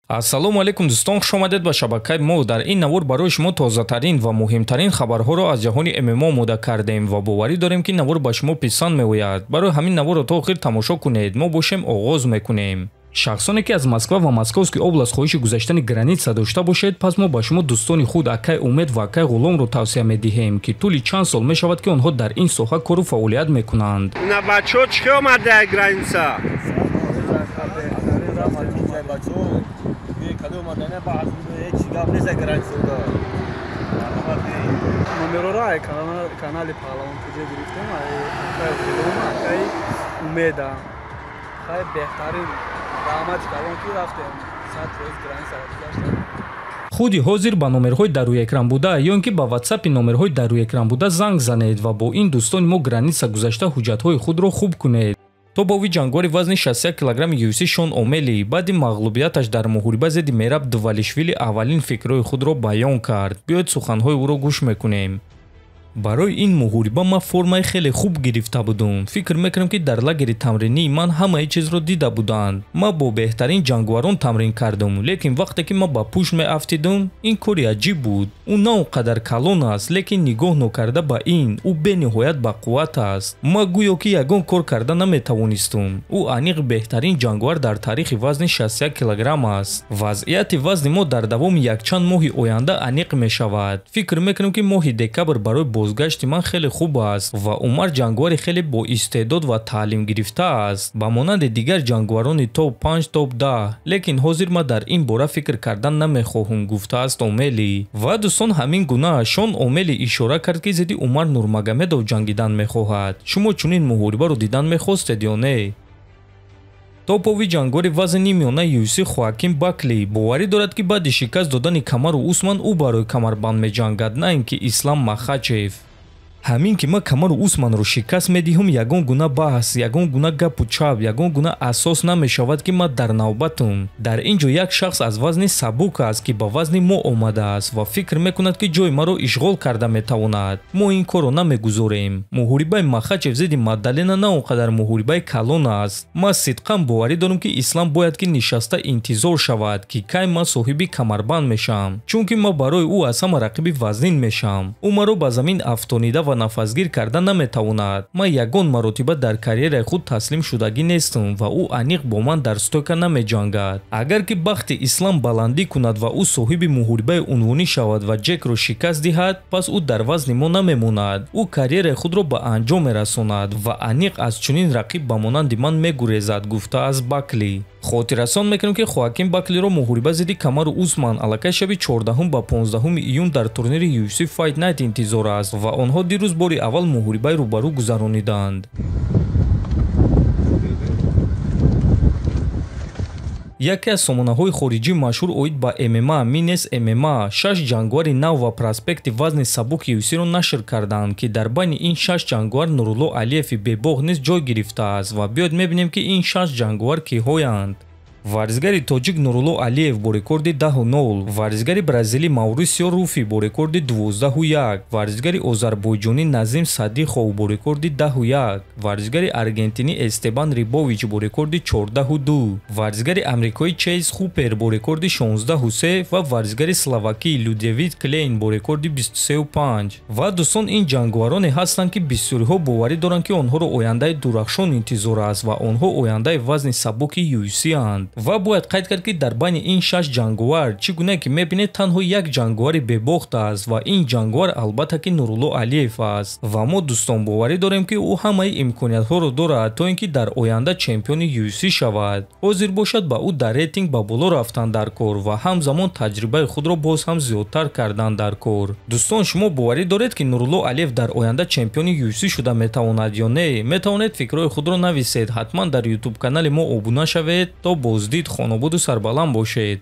Ассалому алайкум дӯстон, хуш омадед ба шабакаи мо. Дар ин навор барои шумо тозатарин ва муҳимтарин хабарҳоро аз ҷаҳони ММА омода кардем ва боварӣ дорем, ки навор ба шумо писанд меояд. Барои ҳамин наворро то охир тамошо кунед. Мо бошем оғоз мекунем. Шахсоне ки аз Москва ва Московский область хоҳиши гузаштани граница дошта бошед, пас мо ба шумо дӯстони худ акай Умед ва акай Ғуломро тавсия медиҳем, ки тӯли чанд сол мешавад, ки онҳо дар ин соҳа кору фаъолият мекунанд. На бачо чӣ омада граница? Номерора ай канали Паҳлавон ТЖ гирифтем, ай акай Ғулом, акай Умеда. Хай беҳтарин раҳмати калон ки рафтем 100% границаро гузаштем. Худи ҳозир ба номерҳои дар рӯи экран буда ё ин ки ба ватсапи номерҳои дар рӯи экран буда занг занед ва бо ин дӯстони мо граница гузашта ҳуҷҷатҳои худро хуб кунед. Топови ҷангвори вазни 61 килограмми UFC Шон Омели баъди мағлубияташ дар муҳориба зидди Мераб Двалишвили аввалин фикрҳои худро баён кард. Биёед суханҳои ӯро гӯш мекунем. Барои ин муҳориба ман формаи хеле хуб гирифта будум. Фикр мекунам, ки дар лагери тамринии ман ҳамаи чизро дида буданд. Ман бо беҳтарин ҷангварон тамрин кардум, лекин вақте ки ман ба пушт меафтидум, ин кори аҷиб буд. Ӯ на он қадар калон аст, лекин нигоҳ нокарда ба ин, ӯ бениҳоят бақувват аст. Ман гӯё ки ягон кор карда наметавонистум. Ӯ аниқ беҳтарин ҷангвар дар таърихи вазни 61 килограмм аст. Вазъияти вазни мо дар давоми якчанд моҳи оянда аниқ мешавад. Фикр мекунам, ки моҳи декабр барои бозгашти ман хеле хуб аст ва Умар ҷангвари хеле боистеъдод ва таълим гирифта аст, ба монанди дигар ҷангварони топ 5, топ 10. Лекин ҳозир ман дар ин бора фикр кардан намехоҳам, гуфтааст Омели. Ва дӯстон, ҳамин гуна Шон Омели ишора кард, ки зидди Умар Нурмагомедов ҷангидан мехоҳад. Шумо чунин муҳорибаро дидан мехостед ё не? Топови ҷангвори вазни миёнаи UFC Хоаким Бакли боварӣ дорад, ки баъди шикаст додани Камару Усман ӯ барои камарбанд меҷангад, на ин ки Ислам Махачев. Ҳамин ки ман Камару Усманро шикаст медиҳам, ягон гуна баҳс, ягон гуна гапу чап, ягон гуна асос намешавад, ки ман дар навбатам. Дар ин ҷо як шахс аз вазни сабук аст, ки ба вазни мо омадааст ва фикр мекунад, ки ҷои маро ишғол карда метавонад. Мо ин корро намегузорем. Муҳорибаи Махачев зидди Маддалена на он қадар муҳорибаи калон аст. Ман сидқан боварӣ дорам, ки Ислам бояд ки нишаста интизор шавад, ки кай ман соҳиби камарбанд мешавам, чунки ман барои ӯ аз ҳама рақиби вазнин мешавам. Ӯ маро ба замин афтонида ва нафасгир карда наметавонад. Ман ягон маротиба дар карьераи худ таслим шудагӣ нестам ва ӯ аниқ бо ман дар стойка намеҷангад. Агар ки бахти Ислам баландӣ кунад ва ӯ соҳиби муҳорибаи унвонӣ шавад ва Ҷекро шикаст диҳад, пас ӯ дар вазни мо намемонад. Ӯ карьераи худро ба анҷом мерасонад ва аниқ аз чунин рақиб ба монанди ман мегурезад, гуфтааст Бакли. Хотиррасон мекунем, ки Хоаким Баклиро муҳориба зидди Камару Усман аллакай шаби 14 ба 15 июн дар турнири UFC Fight Night интизор аст ва онҳо дирӯз бори аввал муҳорибаи рӯбарӯ гузарониданд. Яке аз сомонаҳои хориҷӣ машҳур оид ба ММА, Минес ММА, шаш ҷангвари нав ва проспекти вазни сабуки UFC-ро нашр карданд, ки дар байни ин шаш ҷангвар Нурулло Алиеви бебоғ низ ҷой гирифтааст ва биёед мебинем, ки ин шаш ҷангвар киҳоянд. Варзигари тоҷик Нурулло Алиев бо рекорди 10-0, варзигари бразилӣ Маурисио Руфи бо рекорди 12-1, варзигари озарбойҷонӣ Назим Садиқов бо рекорди 10-1, варзигари аргентинӣ Эстебан Рибович бо рекорди 14-2, варзигари амрикоӣ Чейз Хупер бо рекорди 16-3 ва варзигари словакӣ Людевит Клейн бо рекорди 23-5. Ва дӯстон, ин ҷангвароне ҳастанд, ки бисёриҳо боварӣ доранд, ки онҳоро ояндаи дурахшон интизор аст ва онҳо ояндаи вазни сабуки UFC-анд. Ва бояд қайд кард, ки дар байни ин шаш ҷангвар, чӣ гуна ки мебинед, танҳо як ҷангвари бебохт аст ва ин ҷангвар албатта ки Нурулло Алиев аст. Ва мо дӯстон боварӣ дорем, ки ӯ ҳамаи имкониятҳоро дорад, то ин ки дар оянда чемпиони UFC шавад. Ҳозир бошад ба ӯ дар рейтинг ба боло рафтан дар кор ва ҳамзамон таҷрибаи худро боз ҳам зиёдтар кардан дар кор. Дӯстон, шумо боварӣ доред, ки Нурулло Алиев дар оянда чемпиони UFC шуда метавонад ё не? Метавонед фикрҳои худро нависед. Ҳатман дар YouTube канали мо обуна шавед то боздид хонободу сарбаланд бошед.